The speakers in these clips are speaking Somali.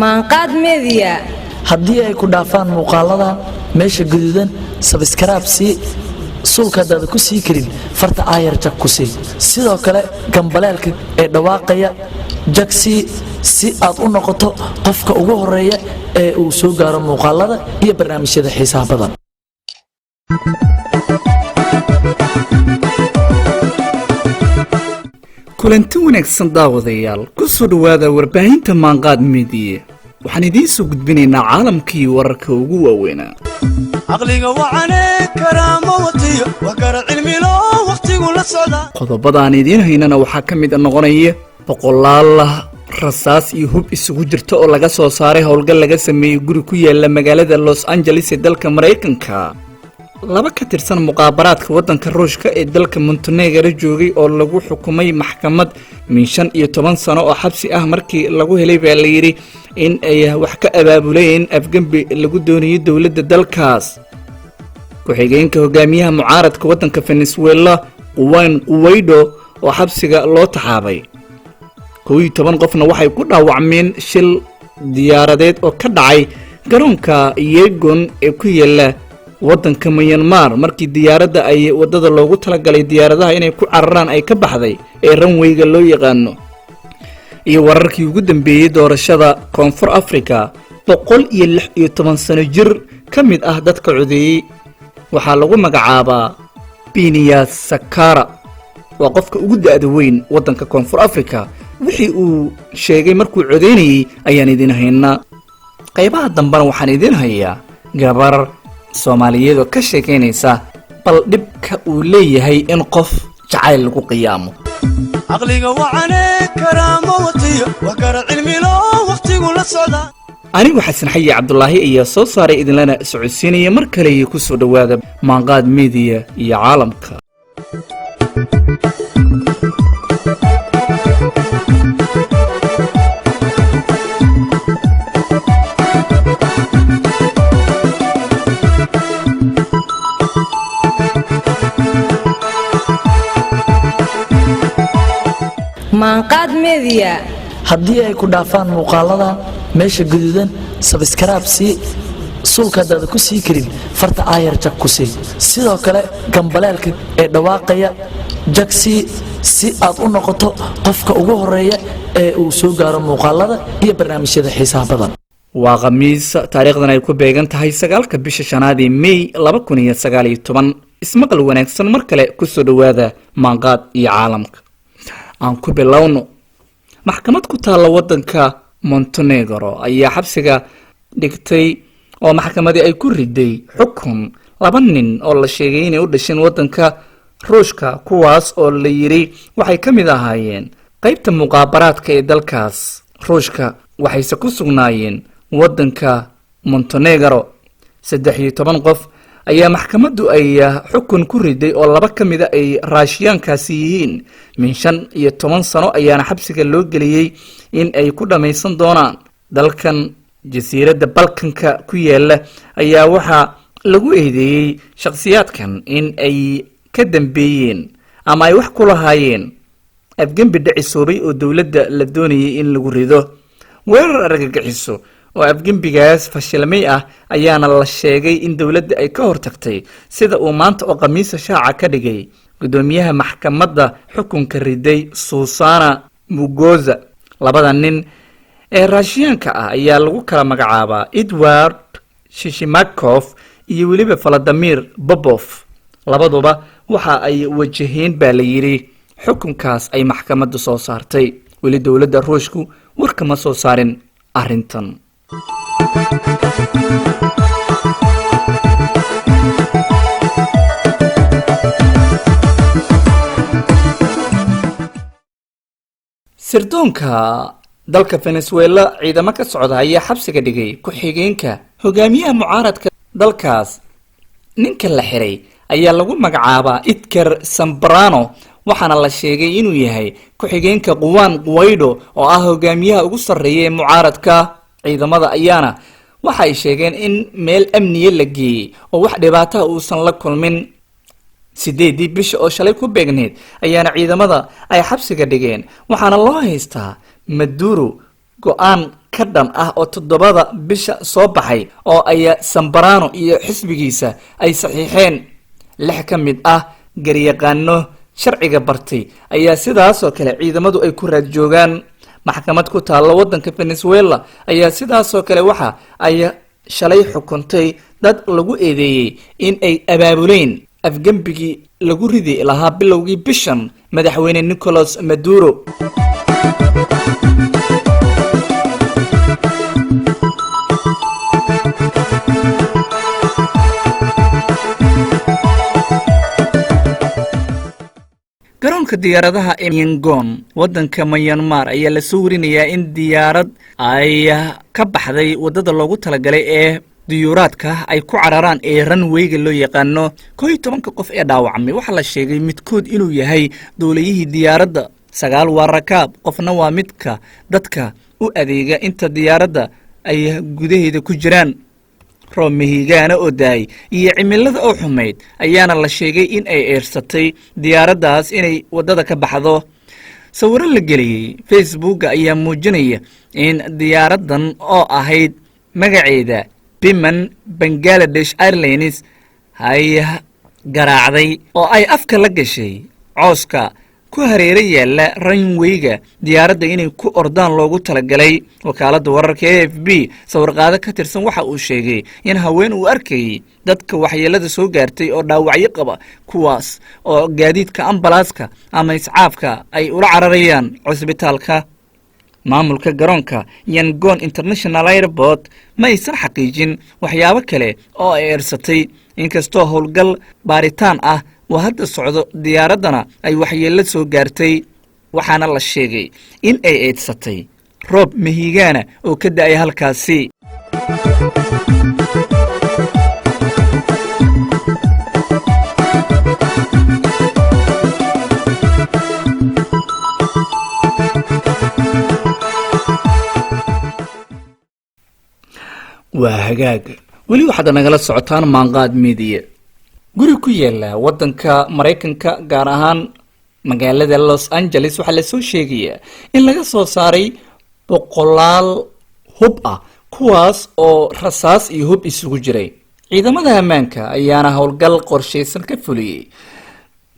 Maanqaad Media. Haddii ay ku dhaafaan muuqaaladan, meesha guduudan subscribe sii, suulka haddaada ku sii karin farta aayar jag ku sii. Sidoo kale gambaleelka ee dhawaaqaya jag sii, si aad u noqoto qofka ugu horeeya ee uu soo gaaro muuqaalada iyo barnaamijyada xiisaha badan. Kulanti wanaagsan daawadayaal, ku soo dhowaada warbaahinta Maanqaad Midiya. Waxaan idiin soo gudbinaynaa caalamkii wararka ugu waaweynaa. Caqliga wacane karaamo watiyo wax gara cilmilo wakhtigu la socda. Qodobada aan idiin haynana waxaa ka mid noqonaya boqolaal rasaas iyo hub isugu jirta oo laga soo saaray howlgal laga sameeyey guri ku yaala magaalada Los Angeles ee dalka Maraykanka. Laba ka tirsan muqaabaraadka waddanka Ruushka ee dalka Montenegro joogay oo lagu xukumay maxkamad min 15 sano oo xabsi ah markii lagu helay baa layidhi in ay wax ka abaabuleen afgembi lagu doonayay dowladda dalkaas. Ku-xigeenka hogaamiyaha mucaaradka waddanka Venezuela, Juan Guaido, oo xabsiga loo taxaabay. 11 qofna waxay ku dhaawacmeen shil diyaaradeed oo ka dhacay garoonka Yegon ee ku yaala waddanka Myanmar, markii diyaaradda ay waddada loogu talagalay diyaaradaha inay ku cararaan ay ka baxday ee runwayga loo yaqaano. Iyo wararkii ugu dambeeyey doorashada Koonfur Africa. 116 sano jir ka mid ah dadka codeeyey waxaa lagu magacaabaa Binias Sakara, waa qofka ugu da'da weyn waddanka Koonfur Africa. Wixii uu sheegay markuu codeynayey ayaan idin haynaa. Qaybaha dambena waxaan idin hayaa gabar Soomaaliyeed oo ka sheekaynaysa bal dhibka uu leeyahay in qof jacayl lagu qiyaamo. Caqliga wacane karaamo watiyo wax gara cilmilo wakhtigu la socda. Anigu Xasan Xayi Cabdulaahi ayaa soo saaray, idinlana socodsiinaya. Mar kale iyo ku soo dhowaada Maanqaad Media iyo caalamka. Maanqaad Media. Haddii ay ku dhaafaan muuqaaladan, meesha guduudan subscribe sii, suulka haddaada ku sii karin farta aayar jag ku sii. Sidoo kale gambaleelka ee dhawaaqaya jag sii, si aad u noqoto qofka ugu horeeya ee uu soo gaaro muuqaalada iyo barnaamijyada xiisaha badan. Waa Khamiis, taariikhdan ay ku beegan tahay 9-ka bisha shanaad ee Mey 2019. Ismaqal wanaagsan, mar kale kusoo dhowaada Maanqaad iyo caalamka. Aan ku bilowno, maxkamad ku taalla waddanka Montenegro ayaa xabsiga dhigtay oo maxkamadii ay ku riday xukun laba nin oo la sheegay inay u dhasheen waddanka Ruushka, kuwaas oo la yidhi waxay ka mid ahaayeen qaybta muqaabaraadka ee dalkaas Ruushka, waxayse ku sugnaayeen waddanka Montenegro. 13 qof ayaa maxkamaddu ay xukun ku riday oo laba ka mida ay Raashiyaankaasi yihiin. Min 15 sano ayaana xabsiga loo geliyey in ay ku dhammaysan doonaan. Dalkan jasiiradda Balkanka ku yaala ayaa waxaa lagu eedeeyey shakhsiyaadkan in ay ka dambeeyeen ama ay wax ku lahaayeen afgembi dhicisoobay oo dowladda la doonayay in lagu rido. Weerar argagixiso oo afgembigaas fashilmay ah ayaana la sheegay in dowladda ay ka hortagtay, sida uu maanta oo Khamiisa shaaca ka dhigay guddoomiyaha maxkamadda xukunka riday, Susana Mugoza. Labada nin ee Raashiyaanka ah ayaa lagu kala magacaabaa Edward Shishimakov iyo weliba Valadimir Bobof. Labaduba waxa ay wajaheen baa la yidhi xukunkaas ay maxkamaddu soo saartay. Weli dowladda Ruushku warkama soo saarin arrintan. Sirdoonka dalka Venezuela ciidamo ka socda ayaa xabsiga dhigay ku-xigeenka hogaamiyaha mucaaradka dalkaas. Ninka la xiray ayaa lagu magacaabaa Edgar Zambrano, waxaana la sheegay inuu yahay ku-xigeenka Juan Guaido oo ah hogaamiyaha ugu sarreeya ee mucaaradka. Ciidamada ayaana waxa ay sheegeen in meel amniya la geeyey oo wax dhibaataha uusan la kulmin. 8-dii bisha oo shalay ku beegneyd ayaana ciidamada ay xabsiga dhigeen, waxaana loo haystaa Maduro go-aan Ka dhan ah oo 7-da bisha soo baxay oo ay Zambrano iyo xisbigiisa ay saxiixeen. Lix ka mid ah garyaqaano sharciga bartay ayaa sidaasoo kale ciidamadu ay ku raad joogaan. Maxkamad ku taalla waddanka Venezuela ayaa sidaasoo kale waxa ay shalay xukuntay dad lagu eedeeyey in ay abaabuleen afgembigii lagu ridi lahaa bilowgii bishan madaxweyne Nicolas Maduro. Garoonka diyaaradaha ee Yangon, waddanka Myanmar, ayaa lasoo warinayaa in diyaarad ay ka baxday waddada loogu talagalay ee diyuuraadka ay ku cararaan ee runwayga loo yaqaano. 11-ka qof ee dhaawacmay waxaa la sheegay midkood inuu yahay duuliyihii diyaaradda, sagaal waa rakaab, qofna waa midka dadka u adeega inta diyaaradda ay gudaheeda ku jiraan. Roob mahiigaana oo daay iyo cimilada oo xumayd ayaana la sheegay in ay eersatay diyaaraddaas inay waddada ka baxdo. Sawiro la geliyey Facebooka ayaa muujinaya in diyaaraddan oo ahayd magaceeda Biman Bangladesh Airlines ay garaacday oo ay afka la gashay cooska ku hareero yaalla runwayga diyaaradda inay ku ordaan loogu talagalay. Wakaaladda wararka AFP sawirqaado ka tirsan waxa uu sheegay in haween uu arkayay dadka waxyeelada soo gaartay oo dhaawacyo qaba, kuwaas oo gaadiidka ambalaaska ama iscaafka ay ula cararayaan cusbitaalka. Maamulka garoonka Yangon International Airport ma aysan xaqiijin waxyaabo kale oo ay eersatay, inkastoo howlgal baaritaan ah uu hadda socdo. Diyaaraddana ay waxyeello soo gaartay, waxaana la sheegay in ay eedsatay roob mahiigaana oo ka da'ay halkaasi. Waa hagaag, weli waxaad nagala socotaan Maanqaad Media. Guri ku yaala waddanka Maraykanka, gaar ahaan magaalada Los Angeles, waxaa lasoo sheegayaa in laga soo saaray boqolaal hub ah, kuwaas oo rasaas iyo hub isugu jiray. Ciidamada ammaanka ayaana howlgal qorshaysan ka fuliyey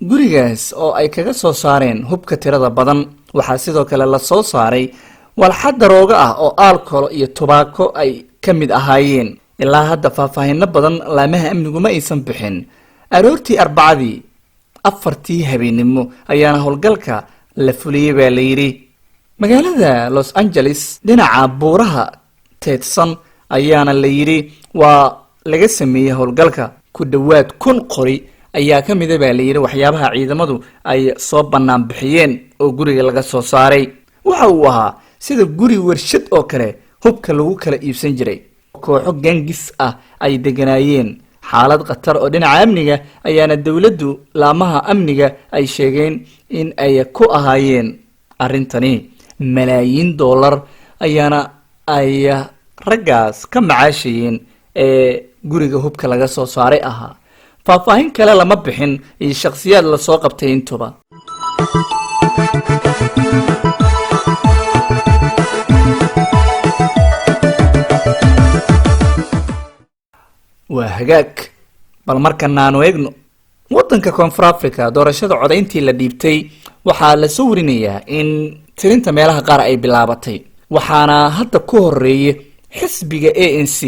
gurigaas oo ay kaga soo saareen hubka tirada badan. Waxaa sidoo kale lasoo saaray walxa darooga ah oo alcohol iyo tubaako ay ka mid ahaayeen. Ilaa hadda faahfaahino badan laamaha amnigu ma aysan bixin. Aroortii Arbacadii 4-tii habeennimo ayaana howlgalka la fuliyey baa la yidhi. Magaalada Los Angeles dhinaca buuraha teedsan ayaana la yidhi waa laga sameeyey howlgalka. Ku dhowaad 1000 qori ayaa ka mida baa la yidhi waxyaabaha ciidamadu ay soo bannaan bixiyeen oo guriga laga soo saaray. Waxa uu ahaa sida guri warshad oo kale hubka lagu kala iibsan jiray, kooxo gangis ah ay deganaayeen. Xaalad khatar oo dhinaca amniga ayaana dowladdu laamaha amniga ay sheegeen in ay ku ahaayeen arrintani. Malaayiin dollar ayaana ay raggaas ka macaashayeen ee guriga hubka laga soo saaray ahaa. Faahfaahin kale lama bixin iyo shakhsiyaad lasoo qabtay intuba. Waa hagaag, bal markana aanu eegno waddanka Koonfur Africa. Doorashada codayntii la dhiibtay waxaa lasoo warinayaa in tirinta meelaha qaar ay bilaabatay, waxaana hadda ku horeeya xisbiga ANC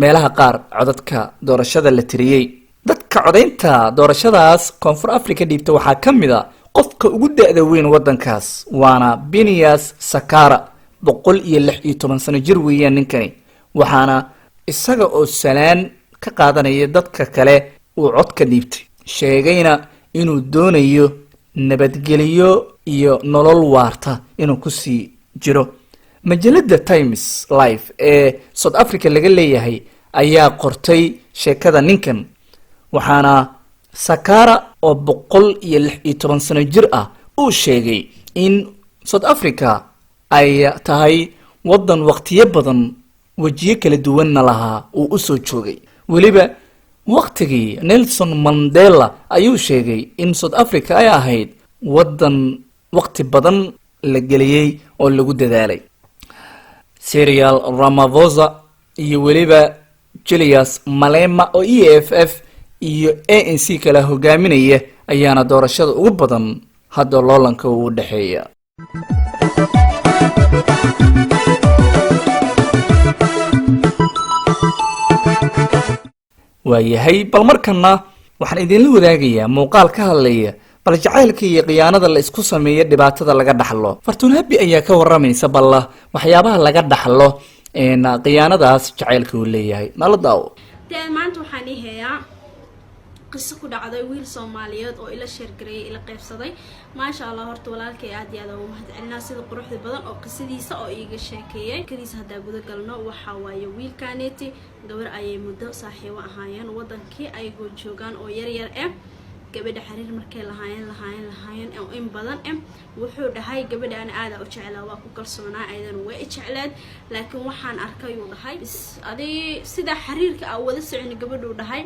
meelaha qaar codadka doorashada la tiriyey. Dadka codaynta doorashadaas Koonfur Africa dhiibta waxaa ka mid a qofka ugu da-da weyn waddankaas, waana Binias Sakara. 116 sano jir weeyaan ninkani, waxaana isaga oo salaan ka qaadanaya dadka kale uu cod ka dhiibtay, sheegayna inuu doonayo nabadgelyo iyo nolol waarta inuu kusii jiro. Majalada Times Life ee South Africa laga leeyahay ayaa qortay sheekada ninkan, waxaana Sakara oo 116 sano jir ah uu sheegay in South Africa ay tahay waddan waqtiyo badan wejiyo kala duwanna lahaa uu usoo joogay. Weliba waqtigii Nelson Mandela ayuu sheegay in South Africa ay ahayd waddan waqti badan la geliyey oo lagu dadaalay. Cyril Ramaphosa iyo weliba Julius Malema oo EFF iyo ANC kala hogaaminaya ayaana doorashada ugu badan hadda loolanka uu dhexeeya. Waayahay, bal markana waxaan idinla wadaagayaa muuqaal ka hadlaya bal jacaylka iyo khiyaanada la isku sameeyo, dhibaatada laga dhaxlo. Fartuun Habi ayaa ka waramaysa balla waxyaabaha laga dhaxlo khiyaanadaas jacaylka uu leeyahay. Nala daawo. Dee maanta waxaan ii hayaa qiso ku dhacday wiil Soomaaliyeed oo ila share gareeyay, ila qeybsaday. Maasha Allah, horta walaalkay aad iyo aad ugu mahad celinaa sida quruxda badan oo qisadiisa oo iiga sheekeeyay. Kadiisa haddaa guda galno, waxaa waaye wiilkaneti gabar ayay muddo saaxiibo ahaayeen wadankii ayagoo joogaan oo yaryar ah. Gabadha xiriir markay lahaayeen lahaayeen lahaayeen oo in badan eh, wuxuu dhahay gabadha ana aada u jeclaa, waa ku kalsoonaa, ayadana way i jecleed, laakiin waxaan arkay, uu dhahay, bis adig sidaa xiriirka aa wada soconi, gabadhuu dhahay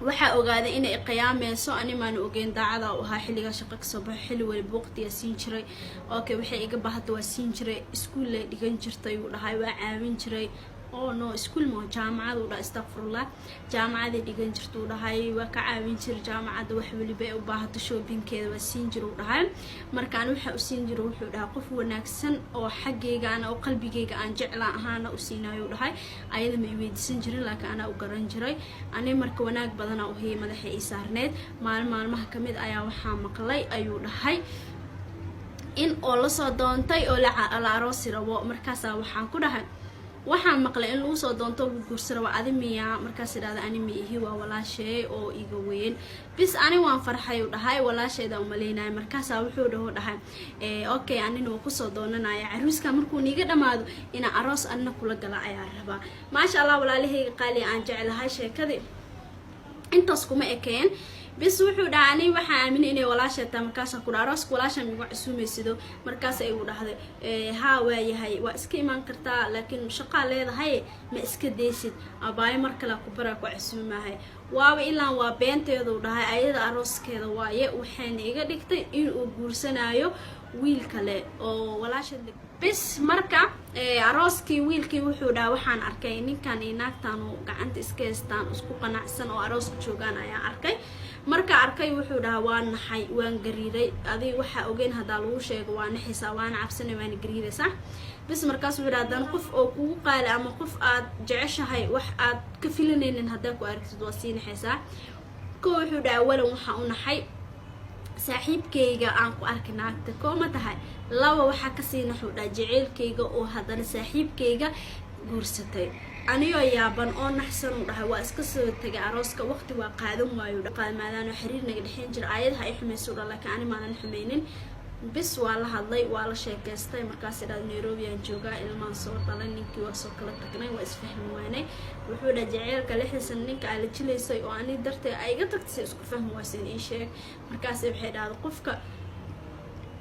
waxaa ogaaday inay iqiyaameyso. Animaanu ogeyn, daacada u ahaa. Xilligaa shaqo kasoo baxo, xilli waliba waqtigaa siin jiray. Okay, waxay iga baahata waa siin jiray. Iskuul lay dhigan jirtay, uu dhahay, waa caawin jiray. Oh no, iskuul ma, jaamacad uu dhahay, astaqfirullah, jaamacaday dhigan jirta, uu dhahay, waa ka caawin jiray jaamacadda. Wax waliba ay u baahato, shoppingkeeda waa siin jira, uu dhahay. Markaan waxa u siin jira, wuxuu dhahay, qof wanaagsan oo xaggayga ana oo qalbigayga aan jeclaa ahaana u siinayo, uu dhahay. Ayada ma iweydiisan jirin, laakiin anaa u garan jiray. Ani marka wanaag badanaa u hayay, madaxa ii saarneyd. Maalin maalmaha kamid ayaa waxaa maqlay, ayuu dhahay, in oo lasoo doontay oo la aroosi rabo. Markaasaa waxaan ku dhahay, waxaan maqlay in lagu soo doonto, lagu guursa rabo, adi miyaa? Markaas idhahda, ani ma ihi, waa walaasheey oo iga weyn. Bis ani waan farxay, u dhahay, walaasheeda umaleynaya. Markaasaa wuxuu dhaho dhahay, okay, anina waa kusoo doonanaya caruuska markuu niiga dhamaado, inaa aroos anina kula gala ayaa rabaa. Maasha Allah, walaalahayga qaali aan jeclahay, sheekadii intaas kuma ekeen. Bis wuxuu dhaha, ani waxaa aaminay inay walaasha taa. Markaasa ku dhaha, arooska walaasha migu casuumaysido? Markaas ay igu dhahday, haa, waayahay, waa iska imaan kartaa, laakiin shaqaa leedahay, ma iska daysid abaayo, mar kale ku baraa ku casuumahay. Waaba ilaan waa beenteedu, dhahay, ayada arooskeeda waaye. Waxayna iga dhigtay inuu guursanayo wiil kale oo walaasha. Bis marka arooskii wiilkii, wuxuu dhaha, waxaan arkay ninkan iyo naagtan oo gacanta iska haystaan, isku qanacsan oo arooska joogaan ayaan arkay. Marka arkay, wuxuu dhahaa, waa naxay, waan gariiray. Adig waxaa ogeyn haddaa lagu sheego, waa naxaysaa, waana cabsanay, waana gariiraysaa. Bis markaas wuxuu dhaha, haddana qof oo kugu qaali ama qof aad jeceshahay wax aad ka filanaynin haddaa ku aragtid, waa sii naxaysaa. Ko wuxuu dhaha, awalan waxaa u naxay saaxiibkayga aan ku arkay naagta, kooma tahay. Laba, waxaa kasii naxuu dhaha jaceylkayga oo haddana saaxiibkayga guursatay. Anigoo yaaban oo naxsan, uu dhahay, waa iska soo tegay arooska. Waqti waa qaadan waayo maadaama xiriir naga dhexeyn jira. Aayadaha ay xumayso dha, laakiin ani maanan xumeynin. Bis waa la hadlay, waa la sheekaystay. Markaas idhaad, Nairobi aan joogaa, ilmaan soo dhalay, ninkii waa soo kala tagnay, waa isfahmi waanay. Wuxuu dhaha, jaceylka 6da sano ninka aa la jilaysay oo ani dartee ay iga tagtay, si isku fahmi waysan, ii sheeg. Markaas waxay dhahday, qofka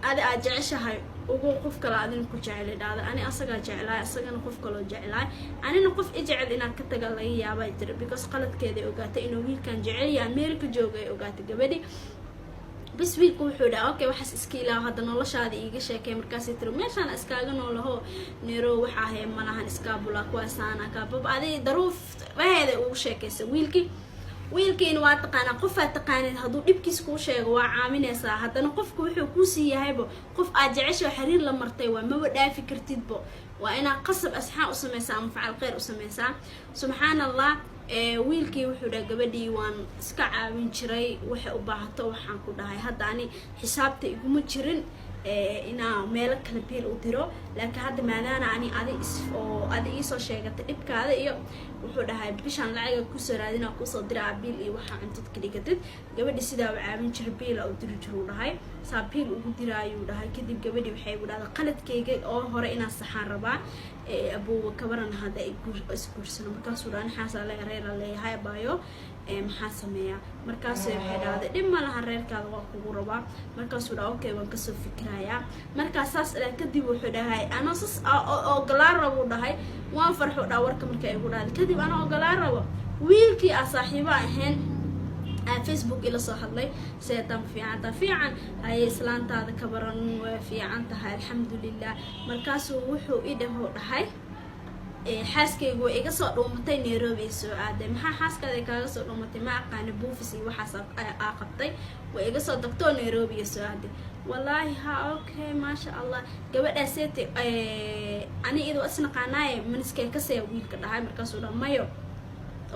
adi aad jeceshahay ugu qof kale adina ku jecel. Dhahda, ani asagaa jeclaay, asagana qof kaloo jeclaay, anina qof i jecel inaan ka taga laga yaabaa jira, because qaladkeeday ogaatay inuu wiilkan jecel yahay, America jooga ay ogaatay gabadhi. Bis wiilku wuxuu dhaha, okay, waxaas iska ilaaw, hadda noloshaada iiga sheekay. Markaasay tiri, meeshaan iskaaga noolaho, Nairobi waxa ahay malahan, iskaabula kuwaasaana kaabab aday daruuf waheeda ugu sheekaysa wiilkii. Wiilkiina waa taqaanaa, qofaad taqaanid hadduu dhibkiis kuu sheego, waa caawinaysaa. Haddana qofku wuxuu kuusii yahayba qof aad jecesha, xiriir la martay, waa maba dhaafi kartidbo, waa inaad qasab asxaan u sameysaa ama facal kheyr u sameysaa. Subxaan Allah, wiilkii wuxuu dhaha, gabadhii waan iska caawin jiray waxay u baahato. Waxaan ku dhahay, hadda ani xisaabta iguma jirin inaa meelo kale biil u diro, laakiin hadda maadaana ani adi oo adi iisoo sheegatay dhibkaada iyo, wuxuu dhahay, bishaan lacaga kusoo raadina, kusoo diraa biil iyo waxaa cuntad ka dhigatid. Gabadhi sidaa u caawin jira, biila u diri jiruu dhahay, saa biil ugu diraayuu dhahay. Kadib gabadhi waxay igu dhahday, qaladkayga oo hore inaan saxaan rabaa, abuuwa, kabaran hadda isguursano. Markaasuu dhaha, naxaasaa le reera leeyahay, abaayo, maxaa sameeyaa? Markaas waxay dhahday, dhib ma lahan, reerkaada waa kugu rabaa. Markaasuu dhaha, okay, waan kasoo fikirayaa. Markaas saas dhaa kadib, wuxuu dhahay, anoo sas ogolaan rabo, dhahay, waan farxo dhaa warka marka igu dhahday. Kadib anoo ogolaan rabo, wiilkii aa saaxiibo ahayn Facebook ila soo hadlay. Seetan fiicanta fiican haye, islaantaada ka baran, waa fiican tahay, alxamdulilah. Markaasuu wuxuu i dhaho dhahay, "Xaaskaygu way iga soo dhuumatay, Nairobi ay soo aaday." "Maxaa xaaskaada kaaga soo dhuumatay?" "Ma aqaani, buufis iyo waxaas aa qabtay, way iga soo tagtoo Nairobi ay soo aaday." "Wallaahi ha, okay, maasha Allah. Gabadhaaseti ani iyadoo isnaqaanaaye maniskee kasee?" wiilka dhahay. Markaasuu dhaha, "Mayo."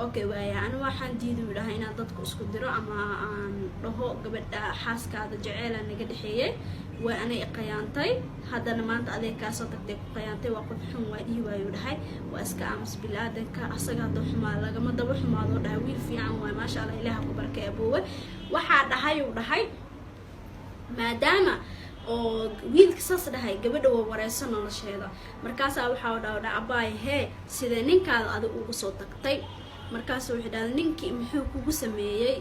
"Okay, waaya, ani waxaan diidu dhahay inaan dadku isku diro ama aan dhaho gabadha xaaskaada jaceela naga dhexeeyay, way anay iqayaantay, haddana maanta adeeg kaasoo tagtay ku qayaantay, waa qof xun waa dhihi waayu dhahay, waa iska aamus. Bilaadanka asaga hadduu xumaa lagama daba xumaadoo dhahay, wiil fiican waay, maasha Allah, ilaha ku barkay aboowe." Waxaa dhahay uu dhahay, maadaama oo wiilka saas dhahay, gabadha waa wareyso nolosheeda. Markaasaa waxaa dha, "Abaay hee, sidee ninkaada adig ugu soo tagtay?" Markaasu wuxuu dhahday, "Ninkii muxuu kugu sameeyey?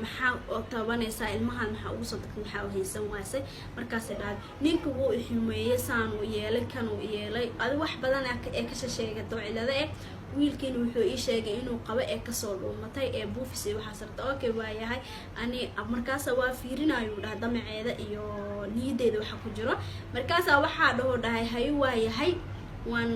Maxaa oo tabanaysaa? Ilmahan maxaa ugu soo tagtay? Maxaa haysan waasay?" Markaasay dhahday, "Ninka wuu ixumeeyey, saanuu yeelay, kanuu yeelay, adi wax badan ee ka shasheegato cilado eh. Wiilkiina wuxuu ii sheegay inuu qabo ee kasoo dhuumatay ee buufis iyo waxaas rabta." "Okay, waayahay." Ani markaasa waa fiirinayuu dhahay damaceeda iyo niyadeeda waxa ku jiro. Markaasaa waxaa dhaho dhahay, "Hayo, waayahay, waan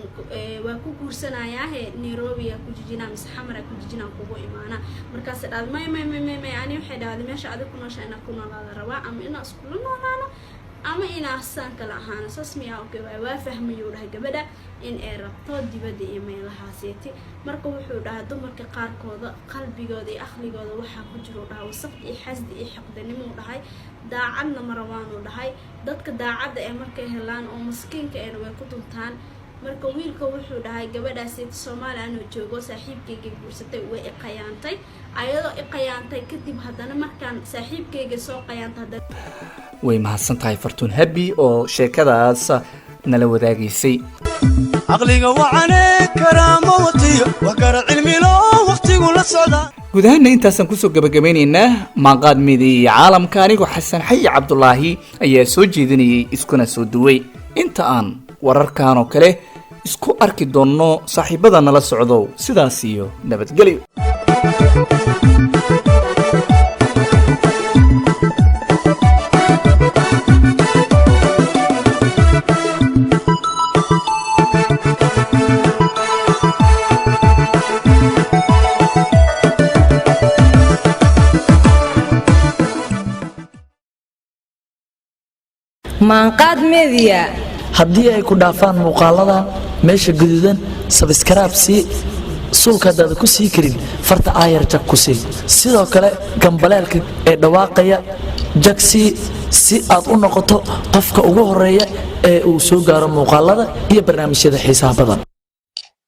waa ku guursanayaahe, Nairobi aa ku jijinaa mise Xamara ku jijinaa, kugu imaanaa?" Markaasay dhahday, "May, may, may, may, may. Ani waxay dhahday, meesha adig ku noosha inaa ku noolaada rabaa, ama inaa iskula noolaano ama inaa saan kala ahaano." "Saas miyaa? Okay, waay." Waa fahmayuu dhahay gabadha in ay rabto dibadda iyo meelahaaseti. Marka wuxuu dhahay, dumarka qaarkooda qalbigooda iyo aqligooda waxaa ku jira dhahay wasaq iyo xasdi iyo xiqdanimuu dhahay, daacadna ma rabaanuu dhahay. Dadka daacadda ee markay helaan oo maskiinka eena way ku duntaan. Marka wiilka wuxuu dhahay, gabadhaaseti Soomaaliya anuu joogo saaxiibkayga guursatay, way iqayaantay. Ayadoo iqayaantay kadib haddana markaan saaxiibkayga soo qayaantay haddana. Way mahadsan tahay Fartuun Habi oo sheekadaas nala wadaagaysay. Caqliga wacane karaamo watiyo wax gara cilmilo wakhtigu la socda. Guud ahaana intaasaan kusoo gabagabeynaynaa Maanqaad Media iyo Caalamka. Anigoo Xasan Xayi Cabdulaahi ayaa soo jeedinayay iskuna soo duway. Inta aan wararkan oo kale isku arki doonno, saaxiibada nala socdow, sidaas iyo nabadgelyo. Maanqaad Media. Haddii ay ku dhaafaan muuqaaladan, meesha guduudan subscribe sii, suulka haddaada ku sii karin farta aayar jag ku sii. Sidoo kale gambaleelka ee dhawaaqaya jag sii, si aad u noqoto qofka ugu horeeya ee uu soo gaaro muuqaalada iyo barnaamijyada xiisaha badan.